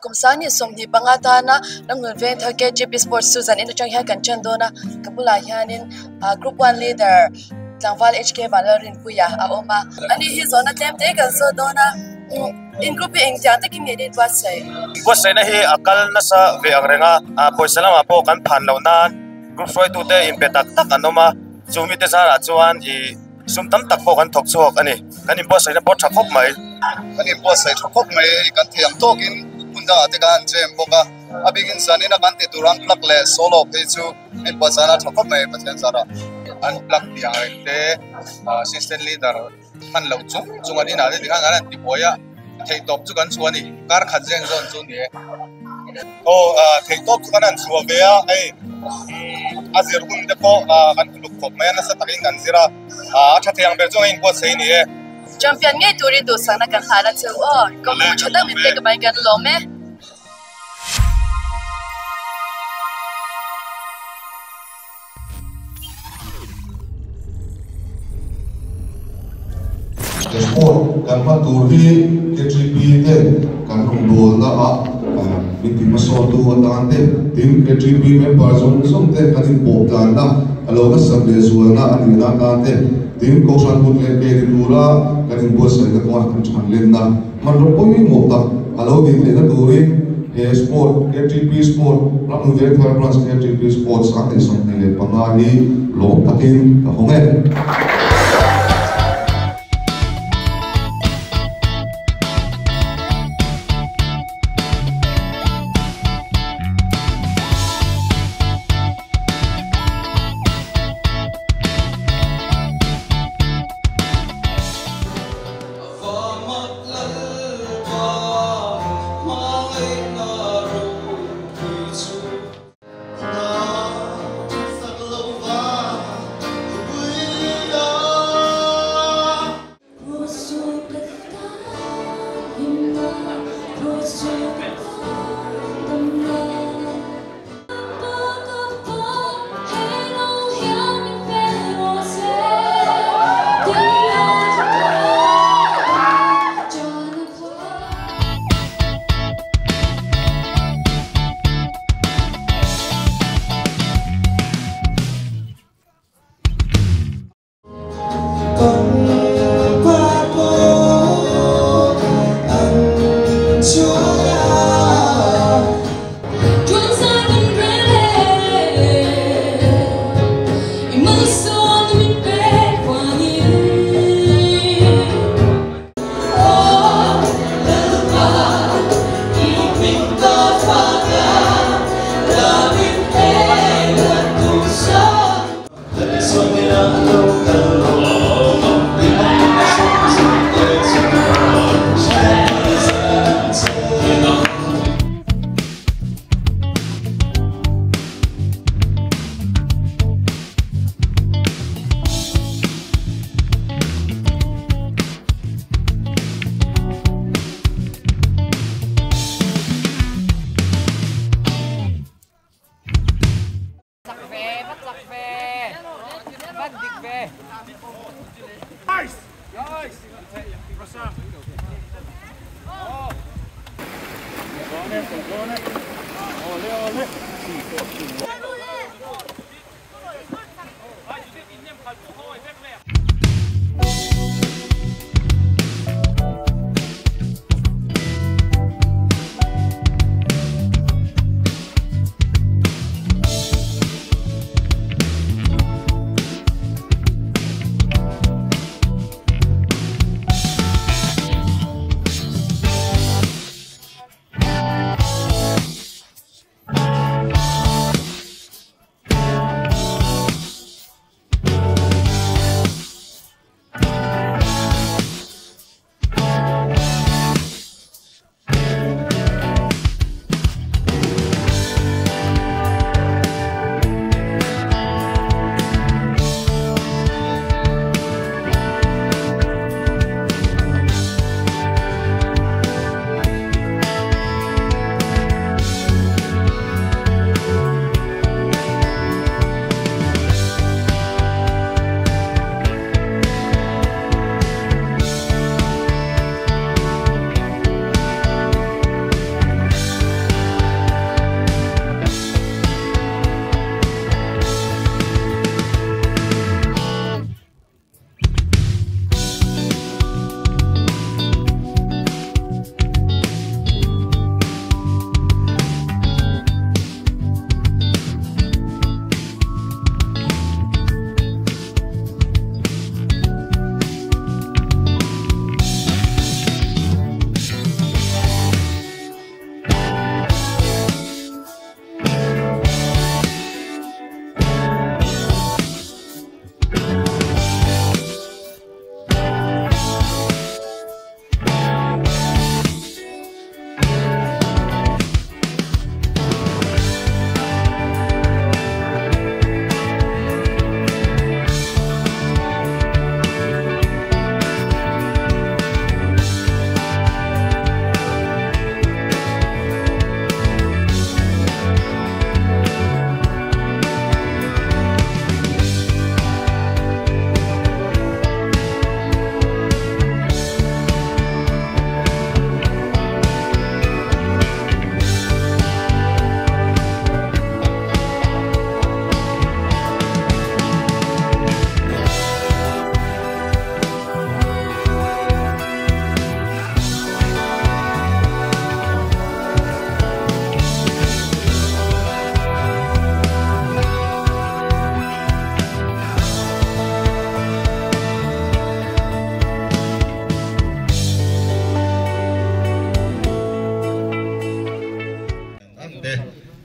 Kum sangni 25 tana Ramhlun Vengthar KGP Sports chu zan in atang hian kan chen dawn a, ka bulah hianin Group 1 leader tlangval HK Vanlalrinpuia a awm a. Ani hi zawhna tlem te kan zawt dawn a, in group hi engtiang takin nge ni buatsaih? Buatsaihna hi a kal nasa ve ang reng a, pawisa lamah pawh kan phan loh nan group hruaitute inpe tak tak an awm a, chu mite zarah chuan ih Sum tam tak pawh kan thawk chhuak a ni. Kan inbuatsaihna pawh tha khawp mai. Kan inbuatsaih tha khawp mai. Hei kan thei ang tawkin hmun dangah te kan han jam bawk a. A bikin zanina kan ti tur unplug leh solo phei chu inbuatsaihna tha khawp mai Pathian zarah. Unplug tih ang reng te, assistant leader hman loh chung chung an inah te tikhan kan han ti buai a, theihtawp chu kan chhuah a ni. Kar khat zen zawn chu ni e. Aw theihtawp chu kan han chhuah ve a, hei a zir hun te pawh kan uluk khawp mai a, nasa takin kan zir a, a tha thei ang ber chuan a inbuatsaih a ni e. Champion ngei turin duhsakna kan hlan a cheu aw, ka hmuh tha tak min pek avangin kan lawm e. He sport kan hman tur hi KTP ten kan rawngbawlna ah min ti hmasawntu atan te, tin KTP member zawng zawng te kan inpawh tlanna a lo nasat leh zualna a nihna atan te, tin Kohhran kut leh ke ni tura kan inbuatsaihna kawnga kan thanlenna hmanraw pawimawh tak a lo nih theihna turin he sport KTP Sport Ramnu Vengthar Branch KTP Sports 25 hi lawm takin ka hawng e.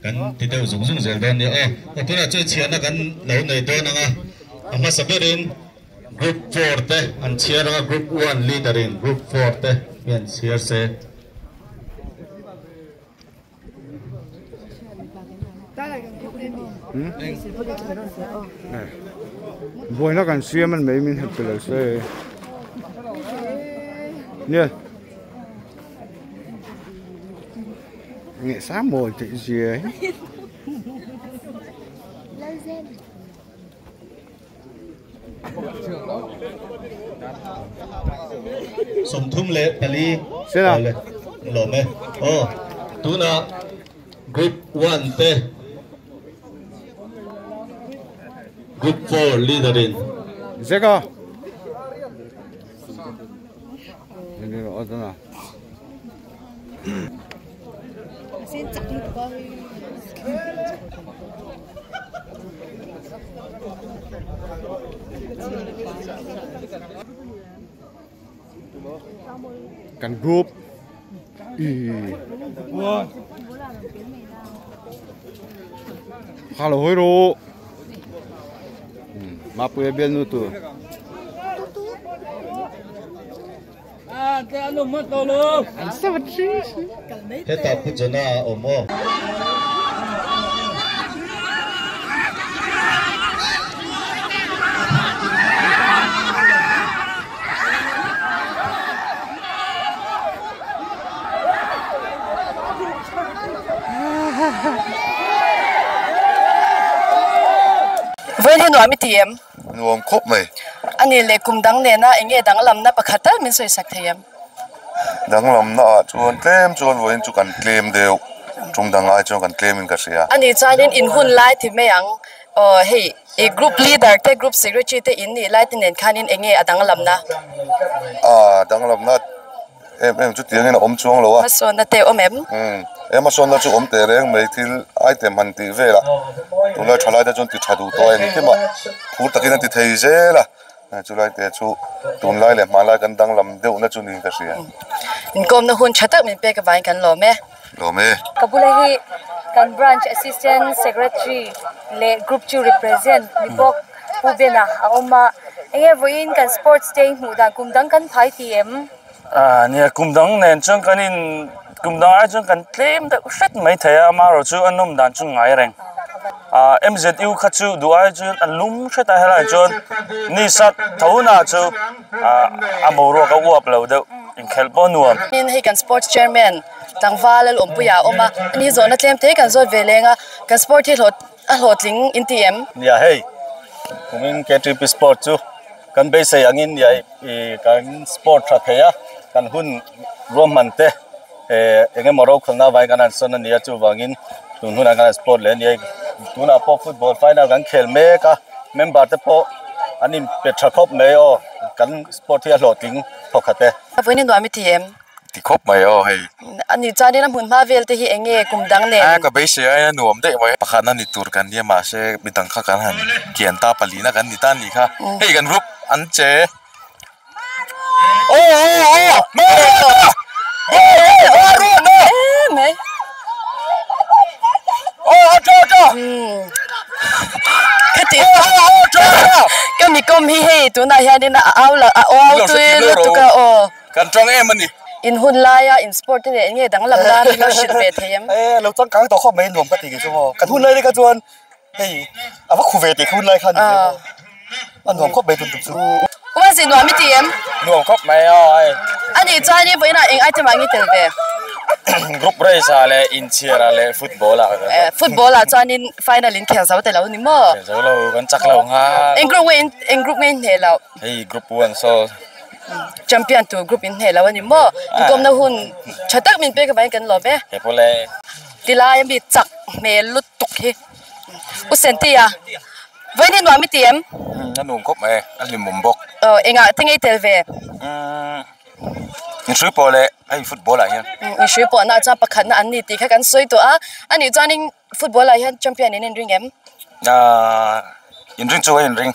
Kan ti deuh zung zung zel dawn nia aw. Aw tunah chuan chhiarna kan lo nei dawn ang a, a hmasa berin Group 4 te an chhiar ang a, Group 1 leader in Group 4 te hi an chhiar se. Buaina kan siam an mai min hep pe lo se. Nia. Nge sa mawi theih zia hi. 34 lawm e aw tuna group 1 te group 4 leader in zeka Kan group Kha lo hawi rawh. Mapuia bialnu tur. Hetah Pu Jona a awm aw. Vawiin hi nuam i ti em? Nuam khawp mai. A nih leh kum dang nena eng nge danglamna pakhat tal min sawi sak thei em? Danglamna ah chuan tlem chuan vawiin chu kan tlem deuh, tum dang ai chuan kan tlem in ka hria. A nih chuanin in hun lai ti mai ang, aw hei i group leader te group secretary te in nih lai te nen khanin eng nge a danglamna? A danglamna em em chu tiangin a awm chuang lo a. Hmasawnna te awm em? Umm e hmasawnna chu awm teh reng mai thil item han tih velah tunlai thalai te chuan ti tha duh tawh a engkim a phur takin an ti thei zel a chulai te chu tunlai leh hmanlai kan danglam deuhna chu niin ka hria. Inkawmna hun tha tak min pek avangin kan lawm e. Lawm e. Ka bula hi kan branch assistant secretary leh group chu represent ni bawk Pu Bena a awm a enge vawiin kan sports day hmuh dan kum dang kan phai ti em? Ah nia kum dang nen chuan kan in kum dang ai chuan kan tlem deuh hret mai thei a amaherawh chu a nawm dan chu ngai reng ah M_Z_U kha chu duh ai chuan a lum hret a helaiah chuan ni sat tho na chu ah a boruak a uap lo deuh inkhelh pawh a nuam. Tin hei kan sports chairman tlangval Lalawmpuia a awm a ani zawhna tlem te kan zawt ve leng a kan sport hi hlawh A hlawhtling in ti em? Nia hei, kumin KTP Sport chu kan beisei angin nia i kan sport tha thei a, kan hun ruahman te eng emaw rokhawlna avangin kan han sawn a nia chuvangin tun hunah kan han sport leh a nia tunah pawh football final kan khel mek a, member te pawh an inpe tha khawp mai aw kan sport hi a hlawhtling thawkhat e. A vawiin nuam i ti em? Ti khawp mai aw hei. A ni chuanin a hmun hma vel te hi eng nge kum dang nen? A ka beisei aia nuam daih mai. Pakhatna ni tur kan nia mahse midang kha kan han kian ta palina kan ni ta a nih kha. Hei kan group an che. Aw aw aw Maruata! Maruata! Mai. Aw a tha tha. Khati. Aw aw aw tha tha. Ka mi kawm hi hei tunah hianin a au la a au tui lutuk a aw. Kan tang em a ni. In hun laia in sport te leh eng nge danglam nan min lo hrilh ve thei em? E lo changkang tawh khawp mai nuam ka ti kei chu maw. Kan hun lai te kha chuan hei a va khu ve tih kha hun lai kha a ni ve maw. A nuam khawp mai tun tum chu. Uazi nuam i ti em? Nuam khawp mai aw hei. A nih chuan i vawiinah eng item ah nge tel ve? Group race ah leh inchhiar ah leh football ah. Football ah chuanin final in khel zo te lo ni maw? Khel zo lo kan chak lo nga. Eng group nge eng group nge in hneh loh? Hei group 1 saw Champion tur group in hneh lo a ni maw? Inkawmna hun tha tak min pek avangin kan lawm e. He pawh le. Tilai a mi chak hmel lutuk hi. U Sentia, vawiin hi nuam i ti em? A nuam khawp mai, a hlimawm bawk. Aw, engah te ngei tel ve? Inhrui pawh leh hei football ah hian. Inhrui pawhna ah chuan pakhatna an ni tih kha kan sawi tawh a. A nih chuanin Football ah hian champion in inring em? Ahh inring chu a inring.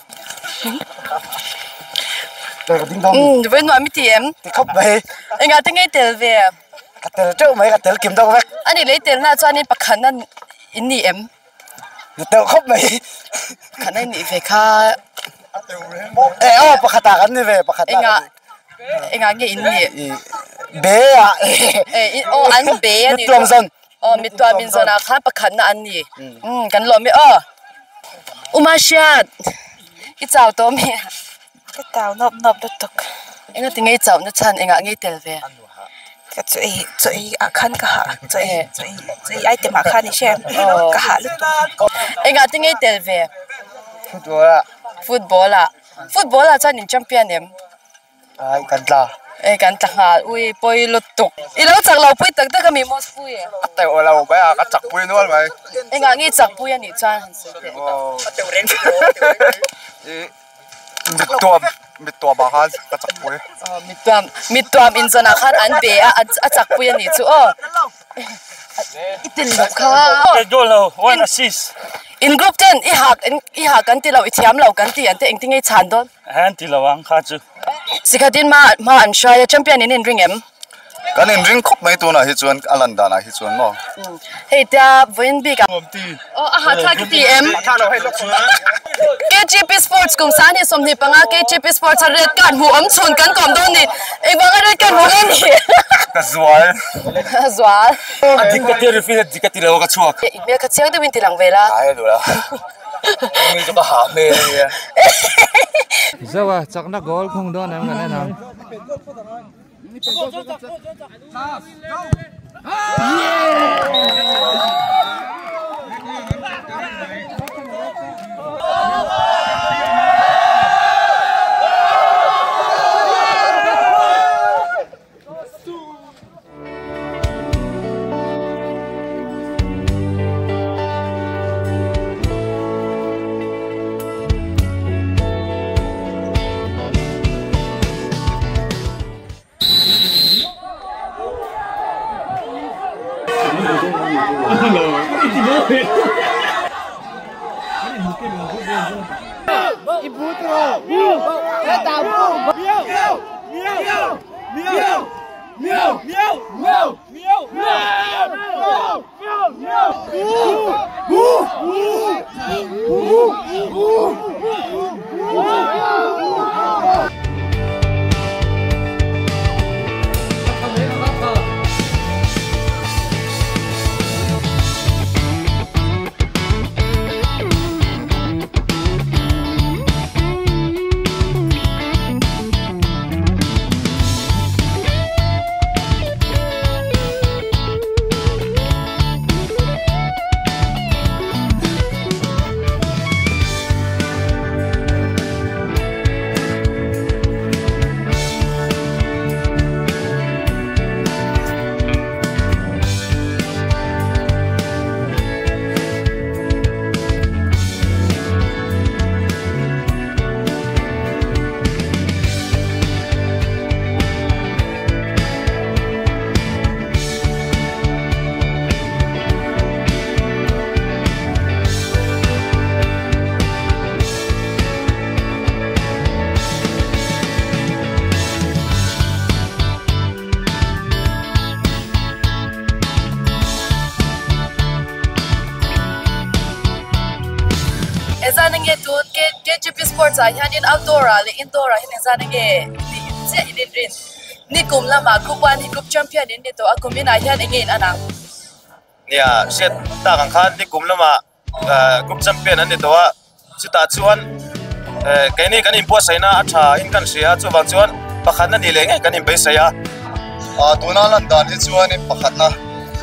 Umm vawi nuam i ti em? Ti khawp mai. Engah te ngei tel ve? Ka tel teuh mai ka tel kim deuh vek. Ani lei telna chuanin pakhatna In ni em? Ni teuh khawp mai. Khan ai nih ve kha. E aw pakhat ah kan ni ve pakhat ah. Enga enga nge in nih? Be ah. E aw an be a ni. Mittuam zawn. Aw mittuam in zawn ah khan pakhat na an ni. Um kan lawm e aw. Uma hriat i chau tawh mi? Ka tau nawp nawp lutuk. Enga ti ngei chauh na chhan engah ngei tel ve? Ka chaw ei chaw ei ah khan ka hah chaw ei chaw ei chaw ei item ah khan i hre ka hah lutuk. Engah ti ngei tel ve? Football ah. Football ah. Football ah chuan in champion em? Ai kan tla. Ei kan tla nghal ui pawi lutuk. I lo chak lo pui tak tak a mi maw pui e? A teuh lo mai a ka chak pui nual mai. Engah nge chak pui a nih chuan han sawi teh. A teuh reng I mittuam mittuam ah khan ka chak pui. Aw mittuam mittuam inzawn ah khan an be a a chak pui a nih chu aw. I tel loh kha. Ke goal lo one assist. In group ten i hak i hak kan ti lo i thiam lo kan ti an te engtin nge i chhan dawn. An ti lo ang kha chu. Sikhatin hma hma an hrai a champion in in ring em? Kan in ring khawp mai tunah hi chuan a lan danah hi chuan maw. Hei tia vawiin bik ah. Aw a hahthlak i ti em? KGP Sports kum sani 25 KGP Sports a red card hmuh awm chhun kan kawm dawn ni. Engvanga red card hmuh nge ni? Ka zual. Zual. A dik ka ti a referee a dik a ti lo ka chhuak. I hmel kha chiang deuhin ti lang ve la. Ai a duh lo. Mi chu ka hah hmel a nia. Zauh a chakna goal khung dawn em kan en ang. Engzan nge tun KGP Sports ah hianin outdoor ah leh indoor ah hian engzan nge tih chiah in inrin nikum lamah group one hi group champion in ni tawh a kum inah hian enge in an ang. Nia hriat tak ang khan nikum lamah group champion an ni tawh a chutah chuan keini kan inbuatsaihna a tha in kan hria a chuvang chuan pakhatna ni leh ngei kan inbeisei a. Tuna lan dan hi chuanin pakhatna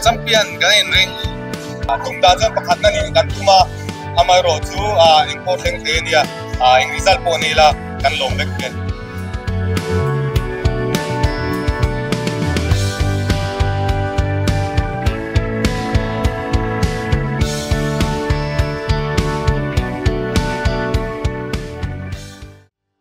champion kan inring tum dan chuan pakhatna nih kan tum a amaherawhchu engpawh thleng thei a nia eng result pawh ni ila kan lawm vek thei.